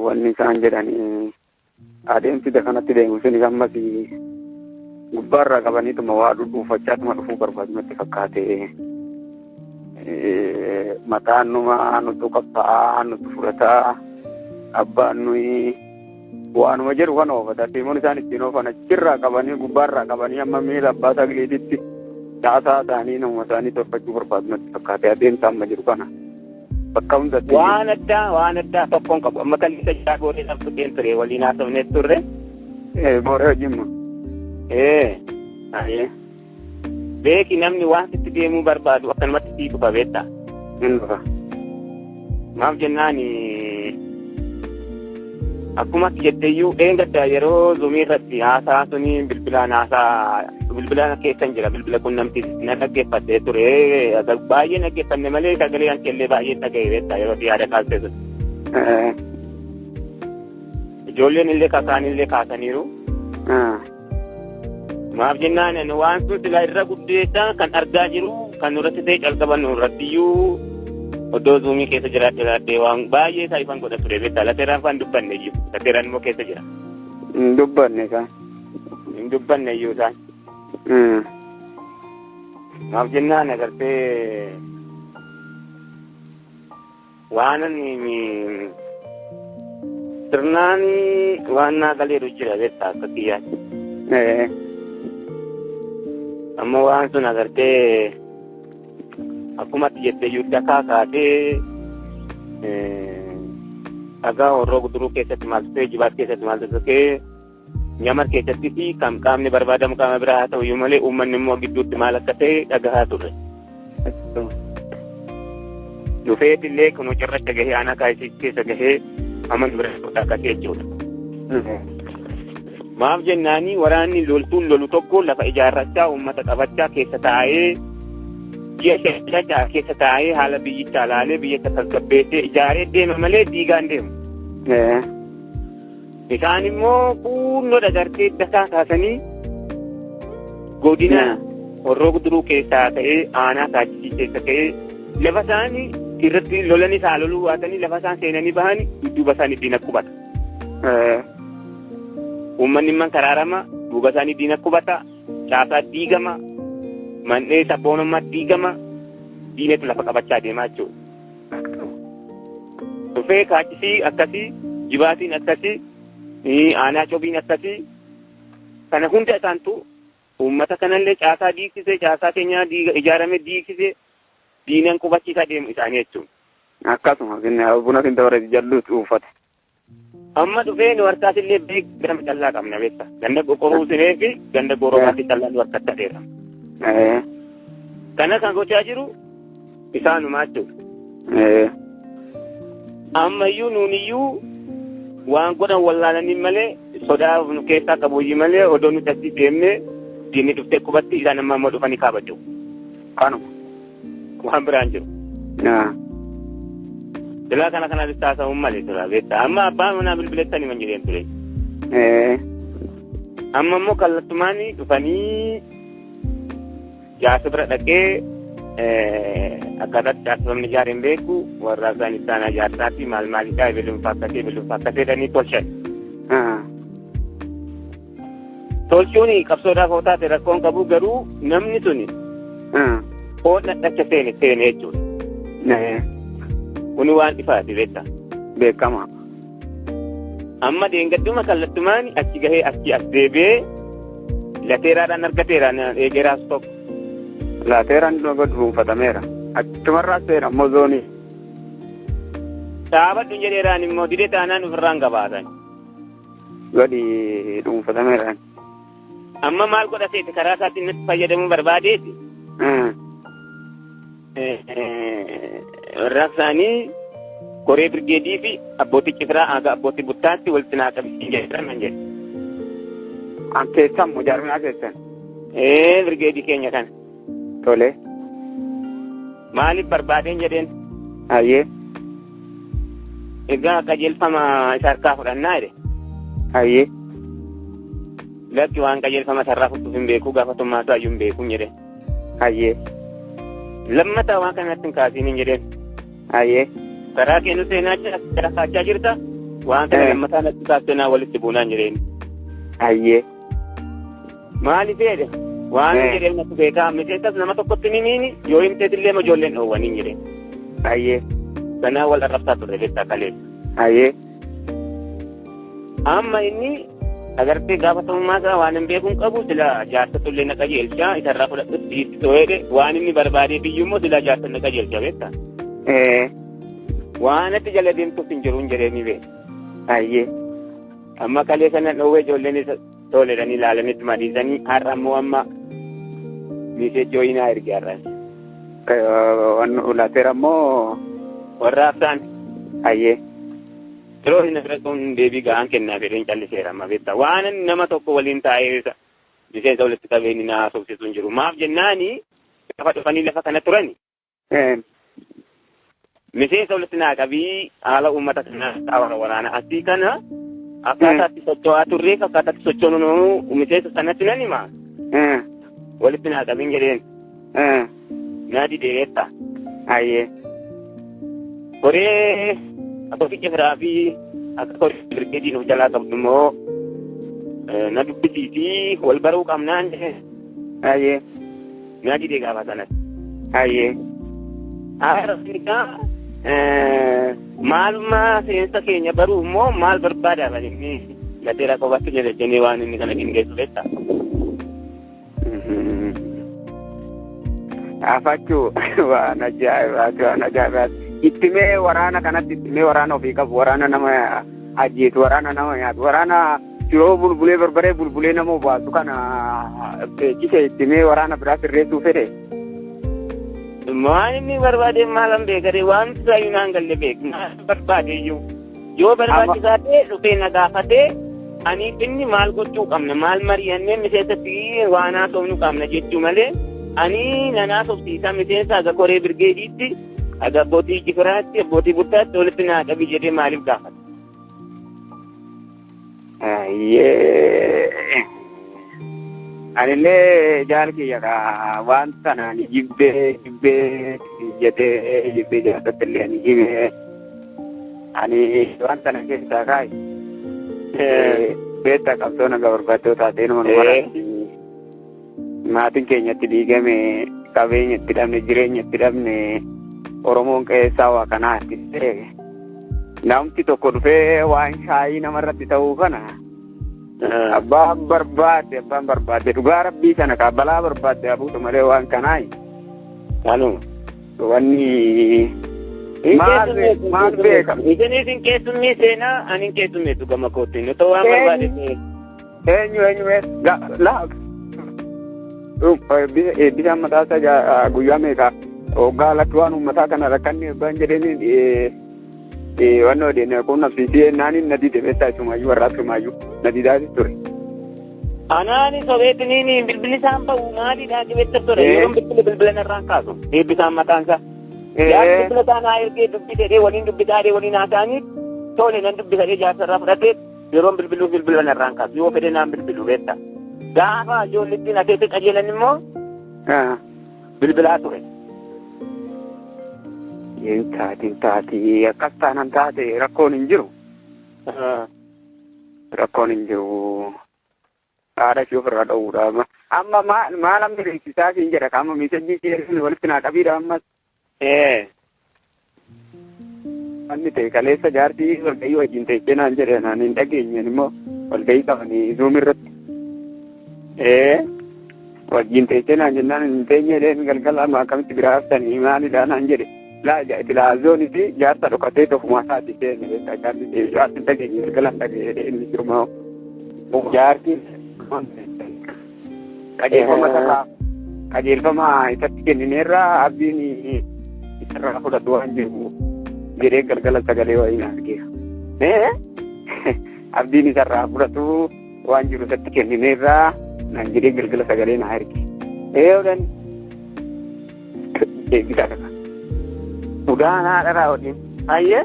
Wanni isaan jedhanii adeemsi kanatti deemu sunis ammas gubbaarraa qabaniituma waa dhudhuufachaatuma dhufuu barbaadu natti fakkaate. Mataan numa nutu qabsaa'aa nutu fudhataa abbaan nuyi waanuma jedhu kan oofata. Tiimoon isaan ittiin oofan achirraa qabanii gubbaarraa qabanii amma miila abbaa sagliititti caasaa isaanii nama isaanii tolfachuu barbaadu natti fakkaate adeemsa amma jiru kana. Bakka hundatti. Waan addaa tokkoon qabu. Amma kan isa jaa gootee dhabdeen ture waliin haasofnee turre. Booree wajjin. Beeki namni waan sitti deemuu barbaadu akkanumatti sii dhufa beektaa. Hin dhufa. Maaf jennaan akkuma ati jetteeyyuu dheengadda yeroo zuumii irratti haasaa suni bilbilaan haasaa bilbilaan keessan jira bilbila qunnamtii na dhaggeeffattee ture baay'ee dhaggeeffanne malee sagalee kan kellee baay'ee dhaga'e beektaa yeroo yaada kaastee sun. Ijoolleen illee kakaan illee kaasaniiru. Maaf jennaan waan sun silaa irra guddeessaa kan argaa jiru kan nurratti ta'e calqaban nurrattiyyuu oddoo zuumii keessa jiraadhe waan baay'ee isaa ifan godha ture beektaa lateeraan faan dubbanne iyyuu lateeraan immoo keessa jira. Hin dubbanne isaan. Hin dubbanne iyyuu isaan. Maaf jennaan agartee waan sirnaan waan naa galeeru jira beektaa akka kiyyaatti. Amma waan sun agartee akkuma ati jettee iyyuu dhakaa kaatee dhagaa horroo guduruu keessatti maaltu ta'e jibaat keessatti maaltu ta'e nyamar keessatti fi kan qaamni barbaadamu qaama biraa haa ta'u iyyuu malee uummanni immoo gidduutti maal akka ta'e dhagahaa turre. Dhufeet illee kunoo cirracha gahee aanaa kaayisii keessa gahee amma nu bira akkasii jechuudha. Maaf jennaani waraanni loltuun lolu tokko lafa ijaarrachaa uummata qabachaa keessa taa'ee ji'a shan keessa taa'ee haala biyyichaa laalee biyyicha tasgabbeessee ijaaree deema malee diigaan deemu. Isaan immoo kunnoo dagartee dakaa kaasanii godina horroo guduruu keessaa ta'ee aanaa kaachisii keessa ta'ee lafa isaanii irratti lolanis haa loluu baatanii lafa isaan seenanii bahanii dudduuba isaanii diina qubata. Uummanni immoo karaarama duuba isaanii diina qubata caasaa diigama man'ee sabboonummaa diigama diinatu lafa qabachaa deemaa jechuudha. Dhufee kaachisii akkasii jibaatiin akkasii aanaa cobiin akkasii kana hunda isaantu uummata kanallee caasaa diigsisee caasaa keenya ijaarame diigsisee diinan qubachiisaa deemu isaanii jechuudha. Akkasuma buna kan dabaree jalluutu uffate. Amma dhufee nu harkaas illee beek gama callaa qabna beekta. Ganda qoqqoruu siree fi ganda goroobaatti callaa nu harkatti ta'eera. Kana kan gochaa jiru isaanumaa jechuudha. Ammayyuu nuuniyyuu waan godhan wallaalanii malee sodaa nu keessaa qabuyyii malee odoo nuti asii deemnee diinni dhuftee qubatti isaan amma immoo dhufanii kaabaju. Kanuma. Waan biraan jiru. Silaa kana kanaafis taasifamuu malee tura beektaa. Amma abbaan manaa bilbilettanii man jedheen ture. Amma immoo kallattumaan dhufanii jaarsa bira dhaqee akkaataatti jaarsifamni ijaareen beeku warra Afgaanistaanaa jaarsaatti maal maalidhaa ebeluun fakkatee ebeluun fakkatee jedhanii tolchan. Tolchuun qabsoodhaaf hoo taate rakkoon qabu garuu namni suni hoodha dhacha seene seene jechuudha. Kuni waan ifaati beektaa. Beekama. Amma deengadduma kallattumaan achi gahee achi as deebi'ee lateeraadhaan argateera eegeraas tokko. Lateeraan dhuunfatameera. Achumarraa seera ammoo zoonii. Dhaabadhu jedheeraan immoo didee taanaan ofirraan gabaasan. Gadi dhuunfatameera. Amma maal godha seete karaa isaatti inni fayyadamuu barbaadeeti. Warraaqsa isaanii koree birgeedii fi abbootii cifiraa haga abbootii buttaatti walitti naa qabsiisan jedhaman jedhe. An keessan moo jaarminaa keessan? Birgeedii keenya kana. Tole. Maaliif barbaadeen jedheen? Ayyee. Egaa qajeelfama isa harkaa fudhannaa jedhe. Ayyee. Lakki waan qajeelfama sarraa fudhuuf hin beeku gaafatummaa isaa iyyuu hin beeku jedhe. Ayyee. Lammataa waan kanatti hin kaasiin hin jedheen. Ayyee. Karaa keenu seenaa jira kaachaa jirta. Waan kana lammataa natti taasise walitti buunaan jireen. Ayyee. Maali fedhe? Waan jedheen natti beekaa miseensas nama tokkotti ni miini yoo himteet illee ijoolleen dhoowwaniin jireen. Ayyee. Sanaa wal arrabsaa turre beektaa kaleessa. Ayyee. Amma inni agartee gaafatamummaa isaa waan hin beekuun qabu sila jaarsatu illee na qajeelchaa isarraa fudhatutti itti too'ee waan inni barbaadee biyyuu immoo sila jaarsa na qajeelcha beektaa. Waan ati jala deemtuuf hin jiru hin jedhee ni beeka. Ayyee. Amma kalee sana dhoowwee ijoolleen isa toledhanii ilaalanitti madiisanii har'a immoo amma miseejjooyinaa erge har'as. Ulateera immoo warra haftaan. Ayyee. Yeroo inni bira kun deebii gahaan kennaa fedheen calliseera amma beektaa. Waan nama tokko waliin taa'ee isa miseensa walitti qabee inni na haasofsiisu hin jiru. Maaf jennaani lafa dhufanii lafa kana turani. Miseensa walitti naa qabii haala uummata kanaa xaawara waraana asii kana akkaataatti socho'aa turreef akkaataatti sochoonu miseensa sanatti nan hima. Walitti naa qabiin jedheen. Naa dideetta. Ayyee. Koree akka cifiraa fi akka koree birgeediin of jalaa qabdu immoo na dubbisii fi wal baruu qabnaan jedheen. Ayyee. Naa didee gaafa sanatti. Ayyee. Haala maalummaa seensa keenya baruu immoo maal barbaada inni gateera qofatti jedhe jennee waan inni kana qindeessu beektaa. Afachuu waan ajaa'ibaati waan ajaa'ibaati. Ittimee waraana kanatti ittimee waraana ofii qabu waraana nama ajjeetu waraana nama nyaatu waraana shiroo bulbulee barbaree bulbulee nama obaasu kana beeksise ittimee waraana biraa sirreessuu fedhe. Waan inni barbaade maalan beekare waan isaayyuu naan galle beek maal barbaade iyyuu yoo barbaachisaa ta'e dhufee na gaafatee aniif inni maal gochuu qabna maal mari'annee miseensatti waan haasofnu qabna jechuu malee ani nan haasofsiisa miseensa haga koree birgeediitti haga abbootii jifiraatti abbootii buttaatti walitti naa qabi jedhee maaliif gaafata? Ayyee. Anillee jaal kiyya ka waan sanaan jibbee jibbee jedhee jibbee jaalatatti illee ani hime ani waan sana keessaa kaayi. Beektaa qabsoo nagaa barbaaddoo taatee nama nu maraatti maatiin keenyatti diigame qabeenya itti dhabne jireenya itti dhabne Oromoon qeessaa waa kanaa itti ta'e namti tokko dhufee waan shaayii namarratti ta'uu kana. Abbaan barbaade dhugaa rabbii sana ka balaa barbaade hafuutu malee waan kanaayi. Kanuma. Wanni maal beeka. Isinis hin keessummii seenaa ani hin keessummeessu gama kootiin otoo waan barbaade ta'e. Eenyu laa bishaan mataa isaa guyyaa meeqa hoggaa alatti waan uummataa kana rakkanni abbaan jedheen wannan odeen quunnamsiisee naaniin na dide beektaa isumayyuu warra asumayyuu na didaatis ture. Anaani sobeetiniin bilbilli isaan ba'u maaliidhaa qabeetta ture yeroon bilbila bilbila narraan kaasu eebbisaan mataan isaa. Jaarsi bilbila isaa naa ergee dubbisee waliin dubbisaa waliin haasa'anii tole nan dubbisadhee jaarsa irraa fudhatee yeroon bilbiluu bilbila narraan kaasu yoo fedhe naan bilbilu beektaa. Gaafa ijoollettiin akeekee qajeelan immoo bilbilaa ture. Taati akkas taanaan taate rakkoon hin jiru. Rakkoon hin jiru. Haadha ishee ofirraa dhowwuudha. Amma maal amma beeksisaa siin jedha amma miisajjii ishee walitti naa qabiidha ammas. Wanni ta'e kaleessa jaartii walgahii wajjin teessee naan jedhe naan hin dhageenyeen immoo walgahii qabanii zuum irratti. Wajjin teessee naan jennaan hin teenye jedheen galgala amma akkamitti biraa haftanii maalidha naan jedhe. Laa ilaazoon fi jaarsa dhokatee tokkummaa isaati seene beektaa jaarsi jaarsi dhageenye galgalaan dhageenye inni jiru jaarsi qajeelfama isatti kennineerra abdiin isarraa fudhatu waan jiru jedhee galgala sagalee wayii argeera. Abdiin isarraa fudhatu waan jiru isatti kennineerra naan jedhee galgala sagalee na arge. Eeyoodhaan deebisaa kaka. Dhugaa naa dharaa waliin. Ayyee.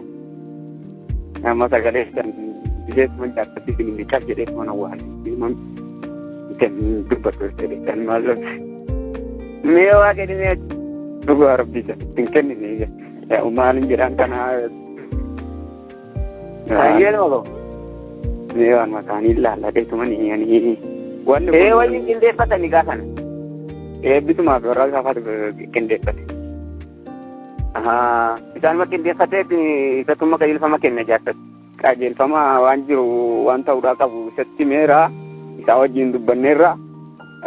Amma sagalee san biseensuma jaarsatti isin hin jedhee mana waan dubbatu jedhee kan maal Mee waa kennine dhugaa rabbii san hin kennine maalin jedhaan kana. Hayyee nama. Mee waan makaanii ilaalladheetumanii ani wanni Ee waliin qindeeffatanii gaafana. Eebbisumaaf warra gaafaatu qindeeffate. Isaanuma qindeeffatee isatuma qajeelfama kenna jaarsatti. Qajeelfama waan jiru waan ta'uudhaa qabu isatti meera isaa wajjin dubbanneerra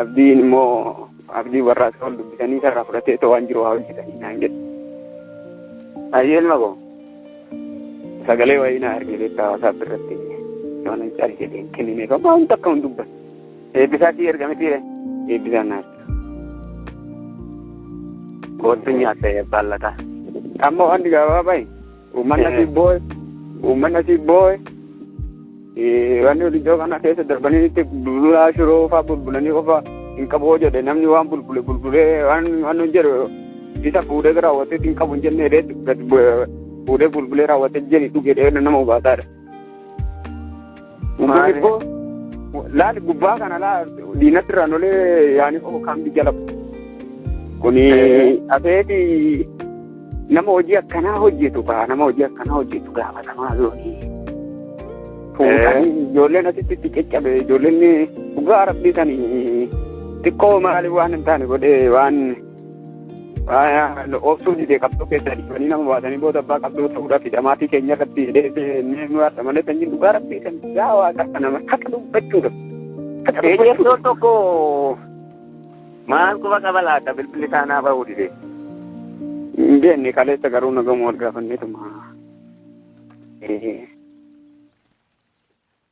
abdiin immoo abdii warra isaa ol dubbisanii isarraa fudhatee itoo waan jiru haa hojjetanii naan jedhe. Hayyee ilma koo. Sagalee wayii naa erge beektaa hawaasaa irratti waan hin caal jedheen kennineef amma hundi akka hin dubbanne. Eebbisaa sii erga mitiire. Eebbisaan naa erga. Kootu nyaatta baallata. Amma waan gabaabaa uummanni asii boo'e uummanni asii boo'e wanni iddoo kana keessa darbanii itti bulbulaa shiroo fa'aa bulbulanii qofa hin qabu jedhe namni waan bulbule bulbulee waan waan hin jedhu isa fuudhee raawwatee hin qabu hin jenne jedhee gad fuudhee bulbulee raawwatee jedhi dhuge jedhee nama hubaataadha. Uummanni boo laali gubbaa kana laa diinatti irraan olee yaani qofa kaan biyya lafa. Kuni afeeti nama hojii akkanaa hojjetu kaa nama hojii akkanaa hojjetu gaafatamaa zoonii. Fuudhanii ijoolleen asitti itti caccabe ijoolleen dhugaa rabbii sanii xiqqoo maali waan hin taane godhee waan obsuu didee qabxoo keessaa dhiibanii nama baasanii booda abbaa qabxoo ta'uudhaaf hidhamaatii keenya irratti hidhee nu haadha malee sanyiin dhugaa rabbii sanii yaa waaqa nama haqa dubbachuudha. Eeyyamtoo tokko maal quba qaba laata bilbilli isaanaa bahuu didee. Hin beekne kaleessa garuu nagamu wal gaafanneetuma.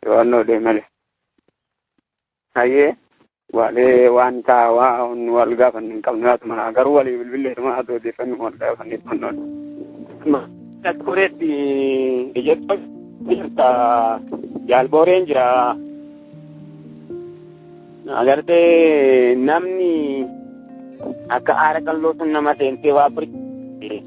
Waan olee malee. Hayyee. Walee waan taa waan wal gaafanne hin qabnu haatuma garuu walii bilbilleetuma haatu odeeffannu wal gaafanneetuma noole. Kureetti ijettoo jirta jaalbooreen jira. Agartee namni akka aara qalloo sun nama seentee waa biri.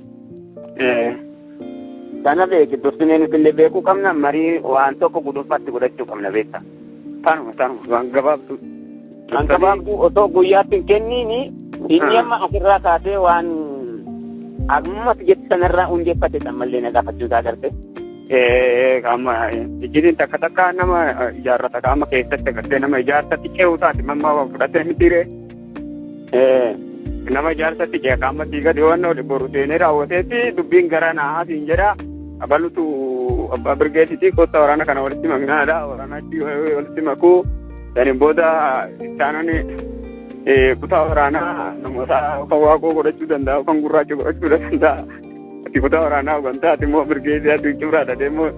Kana beeki dursinee nuti illee beekuu qabna marii waan tokko gudunfaatti godhachuu qabna beekta. Tanuma tanuma waan gabaabdu. Waan gabaabduu osoo guyyaatti hin kenniini inni amma asirraa kaasee waan ammatti jetti sanarraa hundeeffate ammallee na gaafachuu isaa agartee. Qaama ijjiin takka takka nama ijaarrata qaama keessatti agartee nama ijaarsatti ce'uu taate mamma fudhatee mitiiree. Nama ijaarsatti ce'a qaama sii gadi waan oole boru seenee raawwateetti dubbiin gara naa siin jedha. Abalutu abbaa birgeetiiti kotta waraana kana walitti maknaadha waraana achi walitti makuu saniin booda isaanonni kutaa waraanaa namoota kan waaqoo godhachuu danda'a kan gurraacha godhachuu danda'a. Ati kutaa waraanaa hooggantaa ati immoo birgeetii ati cimraadha deemmoo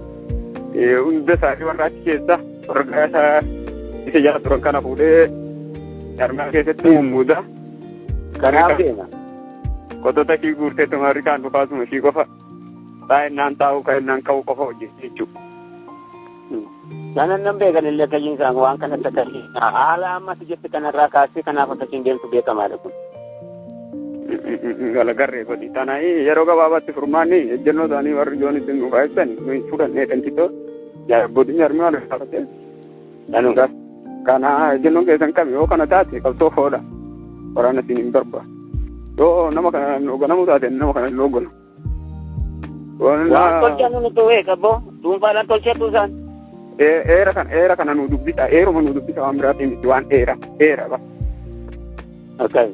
hunda isaanii warra achi keessa warra isa isa jala turan kana fuudhee jarmaa keessatti mummuuda. Kanaaf deema. Qotota kii guurtee tumarri kaan dhufaasuma ishii qofa. Taa'ennaan taa'uu ka'ennaan ka'uu qofa hojjetti jechuudha. Kanan nan beekan illee akkasiin isaan waan kanatti akkasii haala ammatti jetti kanarraa kaasee kanaaf akkasiin deemtu beekamaadha kun. Galagarree godhi. Tanaaf yeroo gabaabaatti furmaanni ejjennoo isaanii warri ijoon ittiin nu baay'isan nuyi fudhannee dhantitoo abbootiin jarmii waan gaafatee. Kana ejjennoon keessan kami yoo kana taate qabsoo foodha. Waraana siin hin barbaadu. Yoo nama kana hoogganamuu taate nama kana hin hoogganu. Waan tolchan nu tuwee qabbo dhuunfaadhaan tolcheetu isaan. Eera kana nu dubbisa eeruma nu dubbisa waan biraatiin miti waan eera eera ba. Akkas.